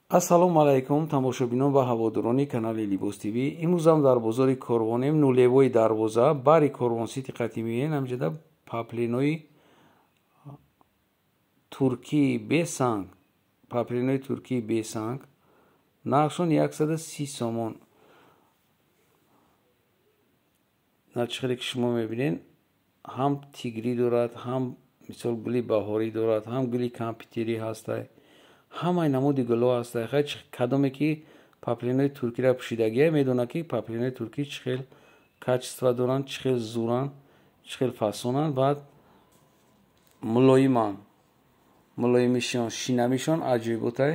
Ассалому алайкум, тамошобинон ва ҳаводорони канали Либос ТВ. Имрӯзам дар бозори Корвонем, нулевои дарвоза, бари Корвон Сити қатимиен, ҳамҷода паплинои туркии бесанг, паплинои туркии бесанг, нархшон 130 сомон. Начхеле ки шумо мебинед, ҳам тигрӣ дорад, ҳам мисол гули баҳорӣ дорад, ҳам гули компютерӣ ҳастай. Ҳамаи намуди гулҳо ҳастай. Хай кадоме ки паплинои туркиро пӯшидагия медонад, ки паплинои туркӣ чӣ хел качество доранд, чӣ хел зуранд, чӣ хел фасонанд, баъд мулоиманд. Мулоимишон, шинамишон аҷоиботай.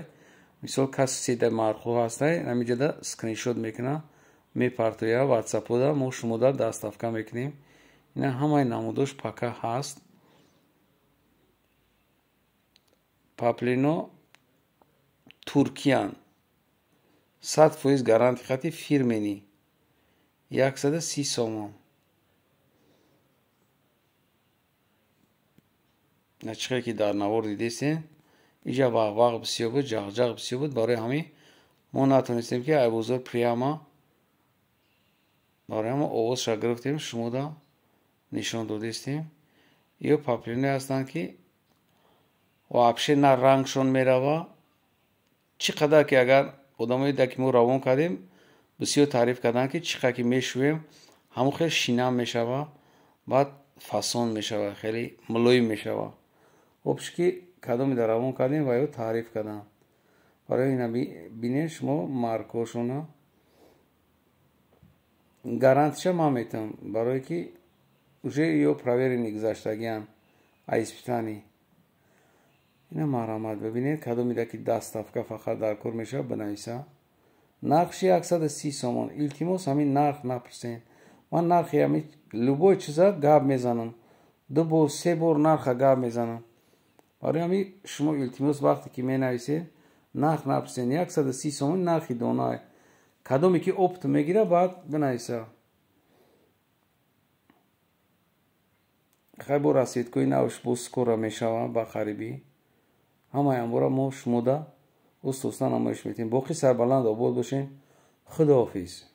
Мисол кас седа мархо ҳастай, ҳаминҷода скриншот мекунад, мепартоя ватсапода, мо шумода доставка мекунем. Ина ҳамаи намудош пака ҳаст. Паплино туркиян. 100% гаранти хати фирмени. 130 сомон. Начхе ки дар навор дидесен, иҷа вағвағ бисёр буд, ҷағҷағ бисёр буд, барои ҳамин мо натонистем ки ай бозор прямо барои ҳама овозша гирифтем, шумода нишон додистем. Ё паплиное ҳастанд ки вообще на рангшон мерава. Чӣ қадар ки агар одамое ки мо равон кардем, бисёр таъриф карданд, ки чӣ қадар ки мешӯем, ҳамон хел шинам мешава, баъд фасон мешава, хеле мулоим мешава. Обш ки кадоме дар равон кардем ва ё таъриф карданд. Барои ина бинед шумо маркошона. Гарантиша ман метавам, барое ки уже ё проверени гузаштагианд, испитани. Ина марҳамат бибинед, кадомида ки доставка фақат дар кор мешавад, бинависа. Нархши 130 сомон. Илтимос, ҳамин нарх напурсен. Ман нархи ҳамин любой чиза гап мезанам. 2 бор, 3 бор нарха гап мезанам. Барои ҳамин шумо илтимос вақте ки менависед, нарх напурсен. 130 сомон нархи донае. Кадоме ки опт мегира, баъд бинависа. Хай бо расидкои навш боз скоро мешава ба қарибӣ. Ҳамаи амбора мо шумода устуста намоиш метем. Боқӣ сарбаланд обод бошем. Худоҳофиз.